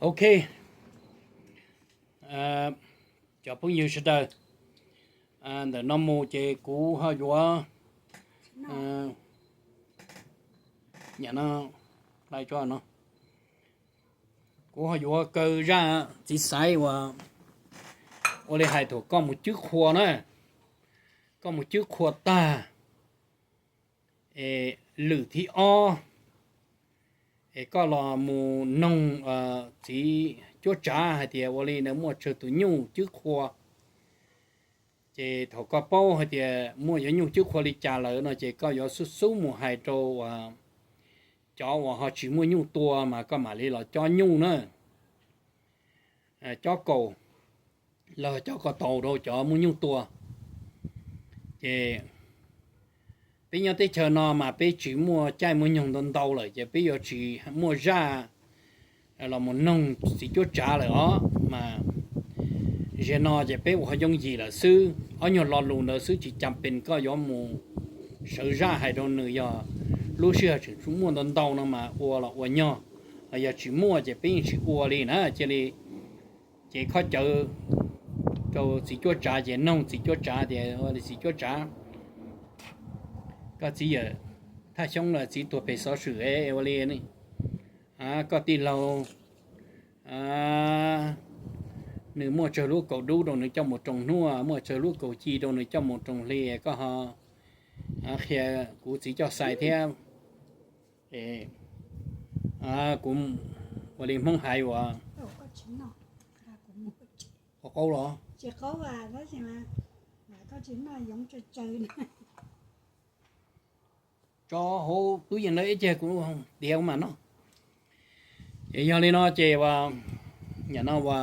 Ok, cov phooj ywg sawv daws, ntawm no mus ces kuv ho yuav, nim no, kuv ho yuav kaw zaj txiv xaiv uas, ua li hais thaum koj mus cwb qhua na, koj mus cwb qhua tag, es lwm thib ob es koj los mus noog txiv cuab tsav hais tias ua li ntawd muaj tsawg tus nyuj cwb qhua. Ces thaum koj paub hais tias muaj cov nyuj cwb qhua li cas lawm no ces koj yuav xub xub mus hais rau cov uas ho tsis muaj nyuj tua mas koj mam li los cob nyuj na, cob kaus los cob ko taus rau cov muaj nyuj tua. Ces peb nyob teb chaws no mas peb tsis muaj caij muaj nyoog ntau ntau lawm ces peb yuav tsis muaj zaj los mus noog txiv cuab tsav lawm os mas. Zaum no ces peb ua ho yooj yim lawm xwb, ob nyuag lo lus ntawd xwb tsis cas pes koj yuav mus sawv zaj hais rau nws, yog lub sij hawm tseem muaj ntau ntau no mas ua los ua nyog, yog tsis muaj ces peb yeej tsis ua li na. Cia li ces khob cawv rau txiv cuab tsav ces noog txiv cuab tsav tias, txiv cuab tsav, koj txiv yawm Thaj Xyoob los txiv tuag pem xov swm ua li, koj tij laug nws muaj tsawg lub kaus dub rau nws coj mus roos hnub, muaj tsawg lub kaus ci rau nws coj mus roos hli, koj ho qhia kuv txiv coj xais thiab. Kuv ua li Hmoob hais uas, ua qaub los, tso hauv tub yees ib ceg kuv diav mas noj. Ces yog li no ces, nim no ua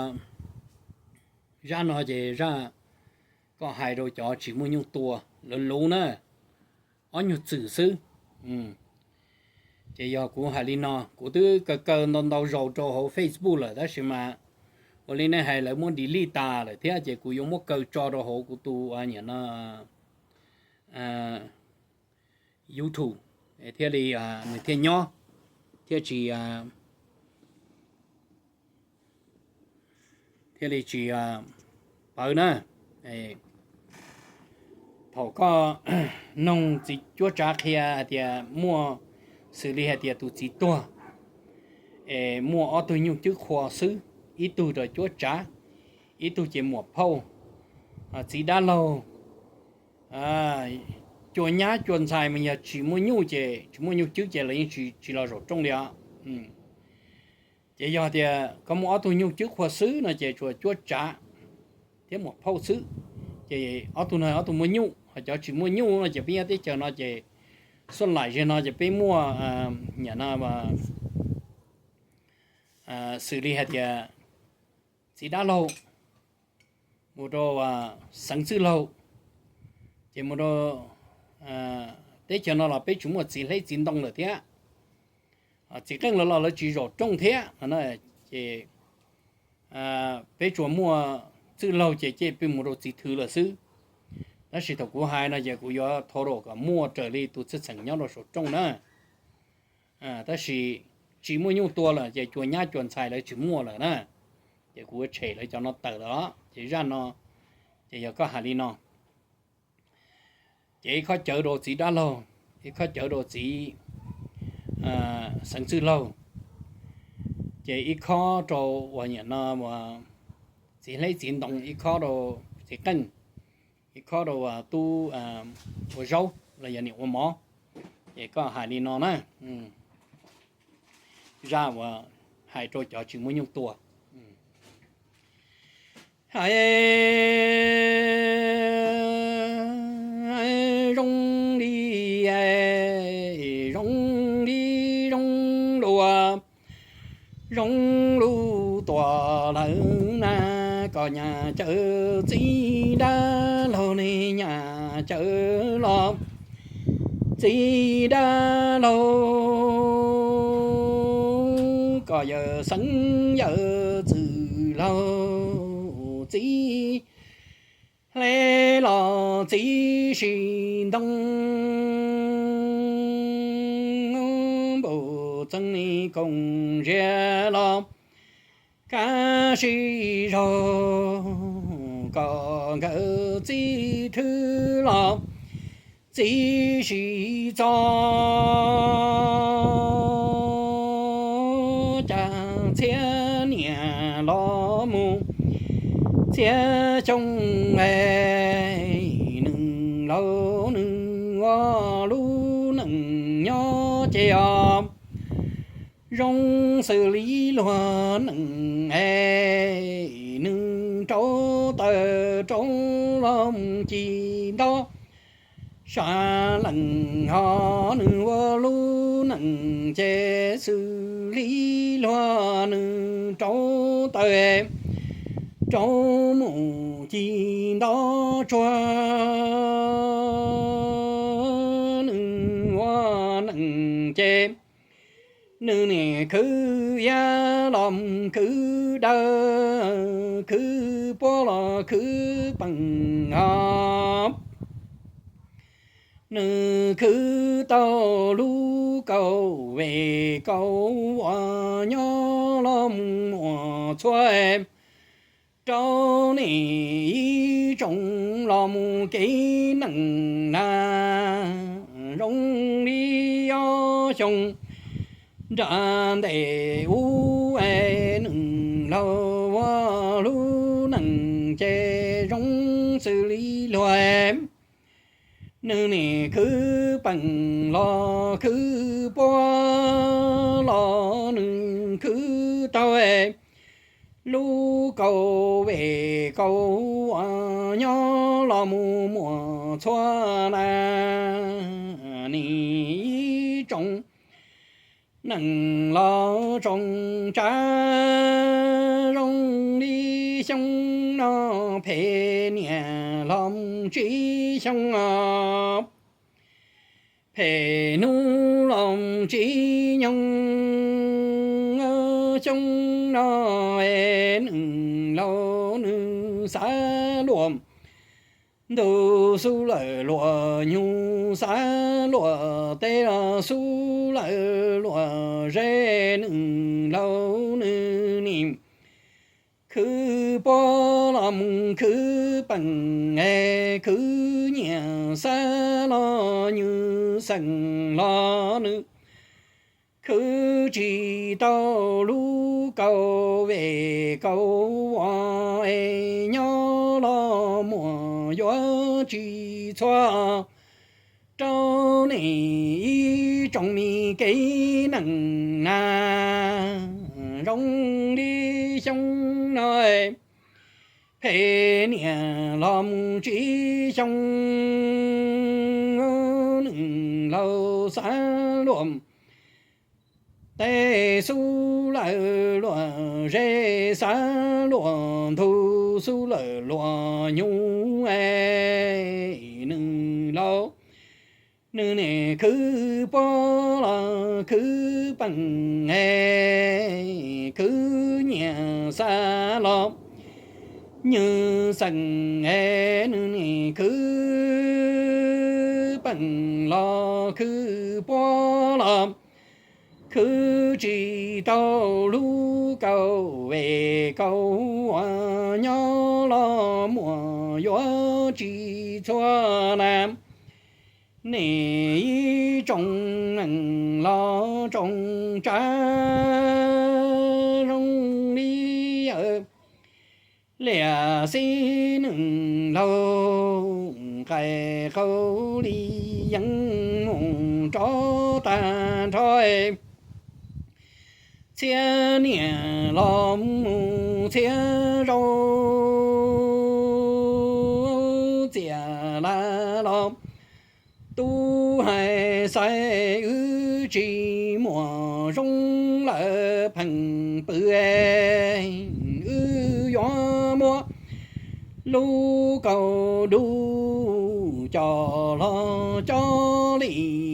zaj no ces zaj koj hais rau cov tsis muaj nyuj tua, luv luv na, ob nyuag txwm xwb. Ces yog kuv hais li no, kuv twb kaw kaw ntau ntau zaus rau hauv Facebook lawm tab sis mas ua li nej hais lawv muab delete tas lawm thiab ces kuv yuav muab kaw tso rau hauv kuv tus, nim no, YouTube thiaj li, nws thiaj nyob, thiaj tsis, thiaj li tsis pawv na. Thaum koj noog txiv cuab tsav qhia hais tias muaj, xws li hais tias tus txiv tuag es muaj ob tug nyuj cwb qhua xwb, ib tug rau cuab tsav, ib tug ces muam phauj, txiv dab laug, cua nyab cua ntxhais mas yog tsis muaj nyuj ces, tsis muaj nyuj cwb ces lawv yeej tsis los zaum rooj li os. Ces yog tias koj muaj ob tug nyuj cwb qhua xwb no ces tsuas cuab tsav thiab muam phauj xwb, ces ob tug no ob tug muaj nyuj, ho cov tsis muaj nyuj no ces peb nyob teb chaws no ces xuaj laim zig no ces peb muaj, nim no, xws li hais tias txiv dab laug, mus rau xeev txwj laug, ces mus rau teb chaws no los peb tsis muaj txiv hleb txiv ntoo lawm thiab. Txiv qeej los los lawv tsis zaum rooj thiab no ces peb tsuas muaj txwj laug ces cia peb mus rau txiv thwv lawm xwb. Tab sis thaum kuv hais no ces kuv yuav thov kom muaj raws li tus txheej txheem nyob rau saum rooj na. Tab sis tsis muaj nyuj tua lawm ces cua nyab cua ntxhais lawv tsis muaj lawm na. Ces kuv yuav tshem lawv cov no tawm lawm os. Ces zaj no ces yog koj hais li no, ces ib khob cawv rau txiv dab laug, ib khob cawv rau txiv xeev txwj laug, ces ib khob rau uas nim no txiv hleb txiv ntoo, ib khob rau txiv qeej, ib khob rau tub ua zaub los yog niam ua mov. Ces koj hais li no na, zaj uas hais rau cov tsis muaj nyuj tua. Hais zoo li, zoo li zoo dua, zoo lub tuam lawm na, koj nyam caw txiv dab laug ne nyam caw los txiv dab laug, koj yawm xeev yawm txwj laug, txiv hleb los txiv si ntoo, npum txeeg ni koom ziab los Kav sib zog kom nkawd txib thwb los txib sib txo, cas txhiab niam los mus txhiab xyoo es nws laus nws ua lub neej nyob ces os zoo xws li luag neej es nws rauv taws rauv los mus ci nto sab leej ho nws ua lub neej ces xws li luag nws rauv taws rauv mus ci nto tsuag nws ua neej ces nws niam khwv iab los khwv dawb, khwv puab los khwv peem os. Nws khwv tau lub kaus vej kaus uas nyob los mus muaj txhua rau niam ib tsoom los mus kev neej na zoo li ob xyoo nram ntej ub es nws laus ua lub neej ces zoo xws li luag nws niam khwv peem los khwv puab los nws khwv tau lub kaus vej kaus uas nyob los mus muaj txhua na nim ib tsoom neej los tsoom tsav zoo li xyoo no phem niam los mus tsib xyoo os. Phem hnub los mus tsib xyoo, xyoo no es nws laus nws xav luam ntuj xub lawm luam nyuj xav luam teb los xub lawm luam ze nws laus nws nim khwv puab los mus khwv peem es khwv nyiam xav los nws xeem los nws khwv tsis tau lub kaus vej kaus uas es nyob los muaj yuav tsis txhua rau niam ib tsoom me kev neej na zoo li xyoo no phem niam los mus tsib xyoo nws laus xav luam teb xub lawm luam ze xav luam ntug xub lawm luam nyuj es nws laus nws nim khwv puab los khwv peem es khwv nyiam xav los nws xeem es nws nim khwv peem los khwv puab los khwv tsis tau lub kaus vej kaus uas nyob los muaj yuav tsis txhua na nim ib tsoom neej los tsoom tsav zoo li yawm liam xib nws laus nqaim qau li yees mus rov tag nrho txhiab niam los mus txhiab zaus txias las los tub hais xaiv wb tsis muaj zoo lawm pheem pw wb yuav muab lub kaus dub coj los coj li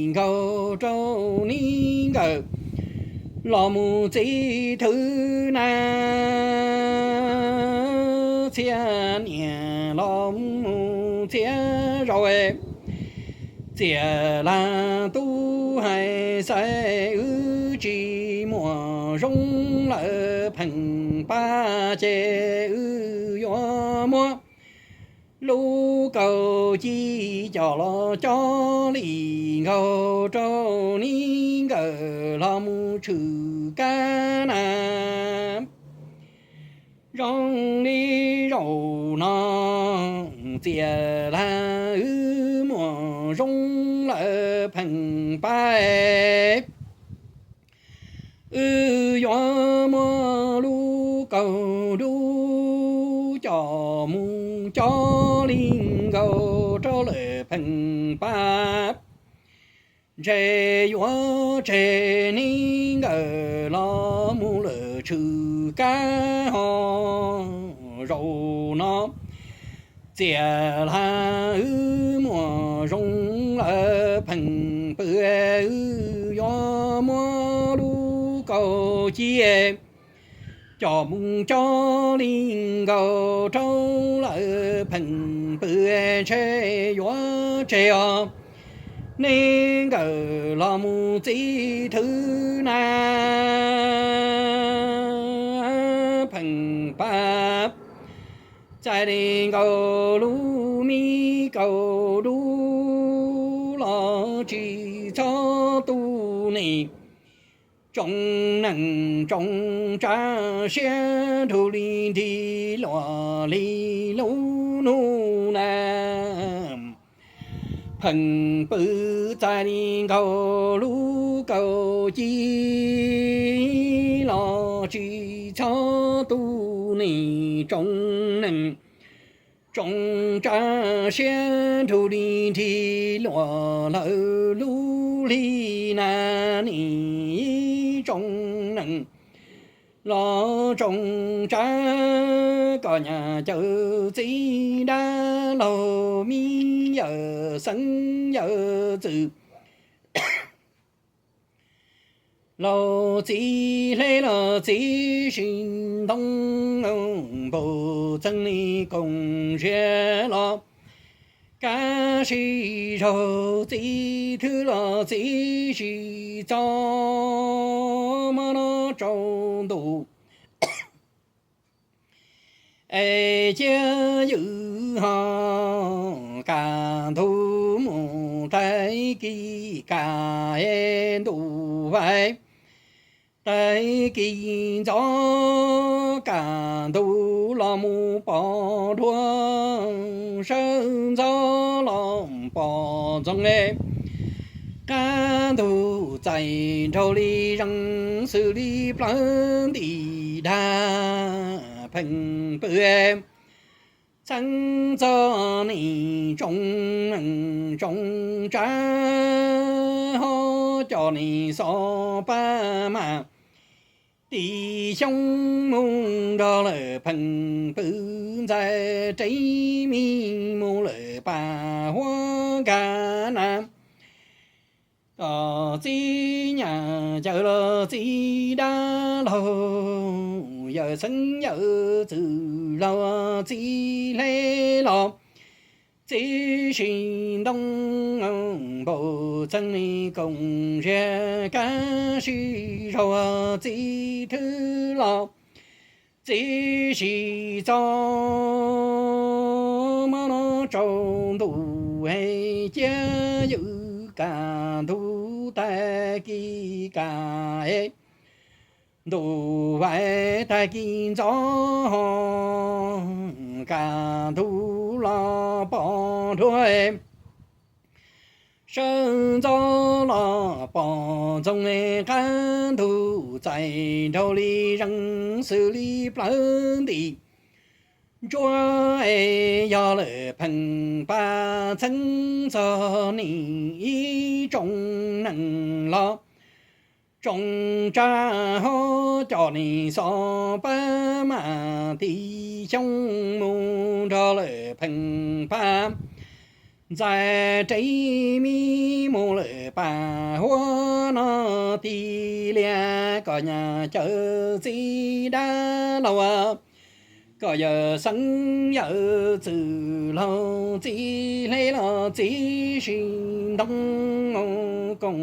nkaus rau neb nkawd los mus txib thwb na txhiab niam los mus txhiab zaus txias las tub hais xaiv wb tsis muaj zoo lawm pheej pab ces wb yuav muab lub kaus ci coj los cob li nkaus rau neeg nkawd los mus tshwm kab na. Zoo li zaum no Txias Lag wb muaj zoo lawm pheej pab, wb yuav muab lub kaus dub coj mus cob li nkaus rau lawm pheej pab. Ntshe yuav tseg neeg nkawd los mus lawm tshwm kab ho. Zaum no Txias Lag wb muaj zoo lawm pheej pab, wb yuav muab lub kaus ci coj mus cob li nkaus rau lawm pheej pab, ntshe yuav tseg os neeg nkawd los mus txi thwb na. Pheej pab txais li nkaus lub me kaus dub los tsis txhob tu nim. Tsoom neeg tsoom tsav siab nrug li nrig luag li lub nug na. Pheej pab txais li nkaus lub kaus ci los tsis txhob tu nim. Tsoom neeg tsoom tsav siab nrug li nrig luag lawm lub hli na. Nim tsoom neeg los tsoom tsav, koj nyab cawv txiv dab laug, me yawm xeeb yawm ntxwv, los txiv hle los txiv sib ntoo, npau txeeg li koom ziab los kab sib zaug, txiv thwb los txiv sib txob, hmo no tsaus ntuj es cia ywm ho. Kaj ntug mus tag kis kaj es ntuj vais, tag kis ntxov kaj ntug los mus pom dhuav, sawv ntxov los pom ntxoog es. Kaj ntug txais nraug li zeeg xws li plawv nti dag, pheej pab txheeb txog nim tsoom neeg tsoom tsav, ho coj nim xov pab mas tiv xyoob mus nrog lawm pheej pab ntxais rev me mus lawm pas huab nkag na. Koj txiv nyab cawv los txiv dab laug, yawm xeeb yawm ntxwv los txiv hle los txiv sib ntoo, npau txeeg li koom ziab kab sib zaug, txiv thwb los txiv sib txob, hmo no tsaus ntuj es cia ywm kaj ntug tag kis kaj es ntuj vais tag kis ntxov ho. Kaj ntug los pom dhuav, sawv ntxov los pom ntxoog, kaj ntug txais nraug li zeeg xws li plawv nti ntsuab es yog lawm pheej pab txheeb txog nim ib tsoom neeg los tsoom tsav, ho coj nim xov pab mas tiv xyoob mus nrog lawm pheej pab ntxais rev me mus lawm pas huab no. Tib liag koj nyab cawv txiv dab laug, koj yawm xeeb yawm ntxwv los txiv hle los txiv sib ntoo, koom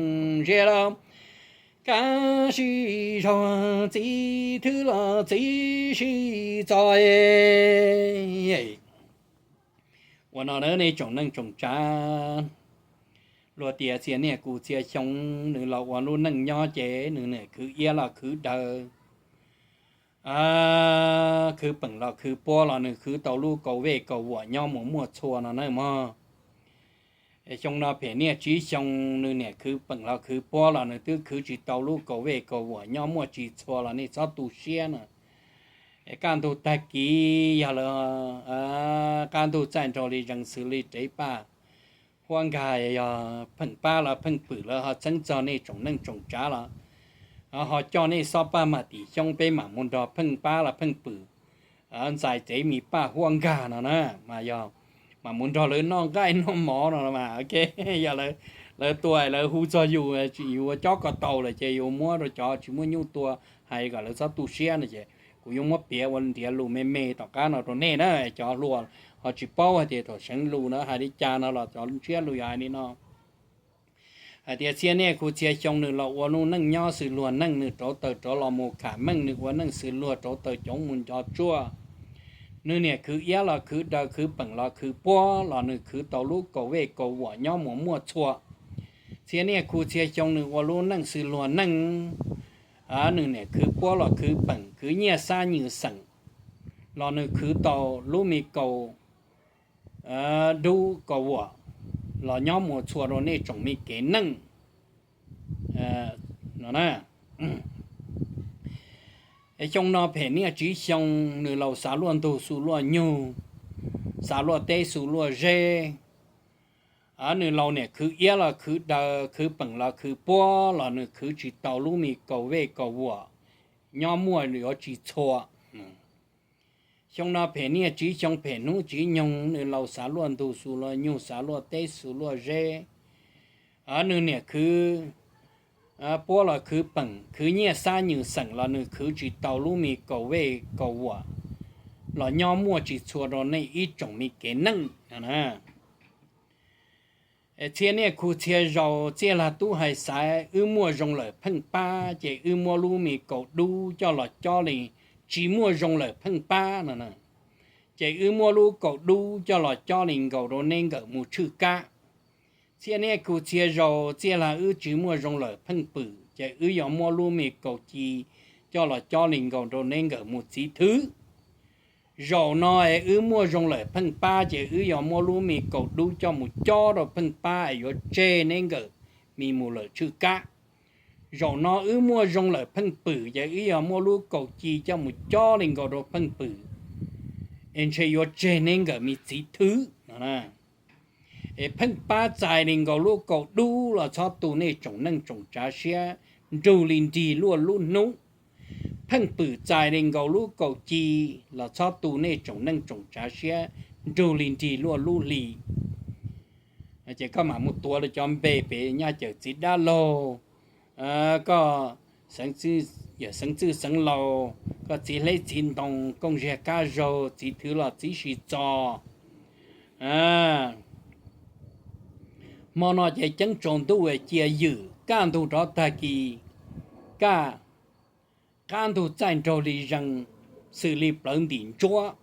ziab los Kab sib zog txiv thwb los txiv sib txo. Ua no nej tsoom neej tsoom tsav, luag tias txhia niaj kuv txhia xyoo nws los ua lub neej nyob ces nws niaj khwv iab los khwv daws, khwv peem los khwv puab los nws khwv tau lub kaus vej kaus vuam nyob mus muaj txhua no na mog. Xyoo no phem niaj tsib xyoo nws niaj khwv peem los khwv puab los nws twb khwv tsis tau lub kaus vej kaus vuam nyob muaj tsis txhua los nej txhob tu siab na. Kaj ntug tag kis yog lawv, kaj ntug txaij nraug li zees xws li rev paj huab nkag, yog pheej pab los pheej pwm lawv ho txheeb txog nej tsoom neej tsoom tsav los ho coj nej xob paj maj tim xyoob peb mam mus nrog pheej pab los pheej pwm ntxais rev me paj huab nkag no na, mas yog mam mus nrog lawv noj nqaij noj mov no mas, yog lawv tua lawv hu txog yus, yus ua cob ko taus lawm ces yus muab rau cov tsis muaj nyuj tua, hais kom lawv txhob tu siab no ces kuv yuav muab piav ua ntiav lus me me tom qab no rau nej na. Cov hluas ho tsis paub hais tias thaum seev lus na hais li cas no los cov ntsiab lus yog hais li no. Hais tias txhia niaj kuv txhia xyoo nws los ua lub neej nyob xws luag neej, nws rauv taws rov los mus kham meej, nws ua neej xws luag rauv taws coob mus nco tsuaj. Nws niaj khwv iab los khwv daws, khwv peem los khwv puab los nws khwv tau lub kaus vej kaus vuam nyob mus muaj txhua. Txhia niaj kuv txhia xyoo nws ua lub neej xws luag neej, nws niaj khwv puab los khwv peem, khwv nyiaj xab nyiaj xeem los nws khwv tau lub me kaus dub kaus vuam los nyob mus txhua rau nej tsoom me kev neej no. Xyoo no phem niaj tsib xyoo nws laus xav luaj ntug xu luaj nyug, xav luaj teb xu luaj zeb. Nws laus niaj khwv iab los khwv daws, khwv peem los khwv puab los nws khwv tsis tau lub me kaus vej kaus vuam nyob muaj yuav tsis txhua. Xyoo no phem niaj tsib xyoo phem hnub tsib nyoog nws laus xav luaj ntug xu luaj nyug, xav luaj teb xu luaj zeb. Nws niaj khwv puab los khwv peem, khwv nyiaj xab nyiaj xeem los nws khwv tsis tau lub me kaus vej kaus vuam los nyob muaj tsis txhua rau nej ib tsoom me kev neej. Txhia niaj kuv txhia zaus txiaj lag tub hais xaiv, wb muaj zoo lawm pheej pab ces wb muab lub me kaus dub coj los cob li, tsis muaj zoo lawm pheej pab no, ces wb muab lub kaus dub coj los cob li nkaus rau neb nkawm mus tshwj kab. Txhia niaj kuv txhia zaus txiaj lag wb tsis muaj zoo lawm pheej pwm ces wb yuav muab lub me kaus ci coj los cob li nkaus rau neb nkawm mus txiv thwb. Zaum no es wb muaj zoo lawm pheej pab ces wb yuav muab lub me kaus dub coj mus cob rau pheej pab es yuav tseg neb nkawm me mus lawm tshwj kab. Zaum no wb muaj zoo lawm pheej pwm ces wb yuav muab lub kaus ci coj mus cob li nkaus rau pheej pwm es ntshe yuav tseg neb nkawm me txiv thwb no. Es pheej pab txais li nkaus lub kaus dub los txhob tu nej tsoom neej tsoom tsav siab nrug li nrig luaj lub hnub. Pheej pwm txais li nkaus lub kaus ci los txhob tu nej tsoom neej tsoom tsav siab nrug li nrig luaj lub hli. Ces koj mam mus tuav lawv cov npe pem nyaj cawm txiv dab laug, koj xeev txwj xeev laus, koj txiv hleb txiv ntoo, kooj ziag kab zaug, txiv thwb los txiv si txo. Hmo no ces ceeb tsaus ntuj cia ywm, kaj ntug rov tag kis, kaj, qab ntug txaij nraug li zees xws li plawv ntim ntsuab.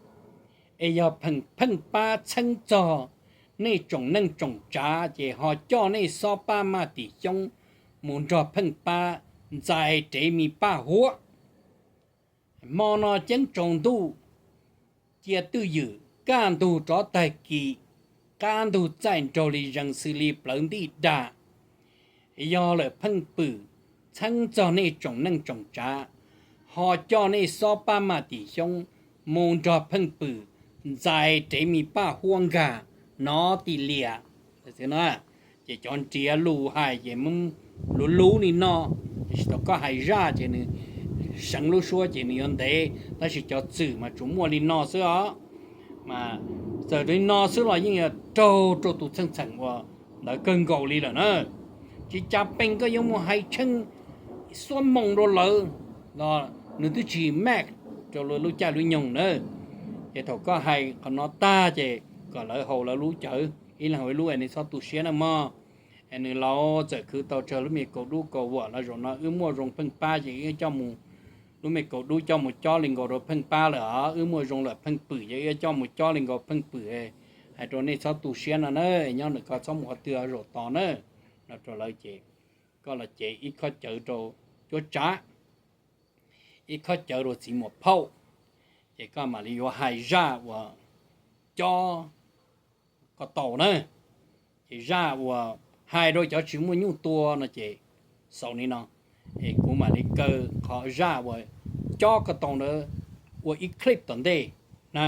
Es yog pheej pab txheeb txog nej tsoom neej tsoom tsav ces ho coj nej xob pab maj tim xyoob mus nrog pheej pab ntxais rev me paj huab. Hmo no ceeb tsaus ntuj cia twj ywm, kaj ntug rov tag kis, qab ntug txaij nraug li zees xws li plawv ntij dag. Yog lawm pheej pwm txheeb txog nej tsoom neej tsoom tsav, ho coj nej xob pab maj tim xyoob mus nrog pheej pwm ntxais rev me paj huab nkag nov ti lias. Ces cov ntiav lus hais ces muab luv lub li no, tiam sis thaum koj hais zaj ces nws seev lub suab ces nws yuav ntev, tab sis cov txwm mas tsuas muaj li no xwb os. Mas txawm li no xwb los yeej yuav raug rau tus txheej txheem uas ntawd kawg nkaus li lawm na. Tsis cas pees koj yuav mus hais tsheej xuab moos rau lawv los nws twb tsis match rau lub caij lub nyoog na. Ces thaum koj hais qhov no tag ces kom lawv haus lawv lub cawv, ib leeg haus ib lub, nej txhob tu siab na mog. Nws laus txawm khwv tau tsawg lub me kaus dub kaus vuam los zaum no wb muaj zoo pheej pab ces wb coj mus, lub me kaus dub coj mus cob li nkaus rau pheej pab lawm os, wb muaj zoo lawm pheej pwm ces wb coj mus cob li nkaus pheej pwm. Hais rau nej txhob tu siab no na, nyob ntawm koj txhob mus qhov twg zaum tos na. No rau lawv ces koj los cev ib khob cawv rau cuab tsav, ib khob cawv rau txiv muam phauj, ces koj mam li yuav hais zaj uas cob ko taus na. Ces zaj uas hais rau cov tsis muaj nyuj tua no ces xaus li no, es kuv mam li kaw qhov zaj uas cob ko taus ntawd ua ib clip tom ntej na.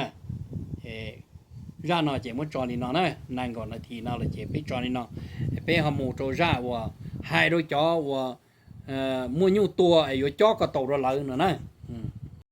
Zaj no ces muab tso li no na, nees nkaum nas this no lawm ces peb tso li no, peb ho mus rau zaj uas hais rau cov uas muaj nyuj tua es yuav cob ko taus rau lawv no na.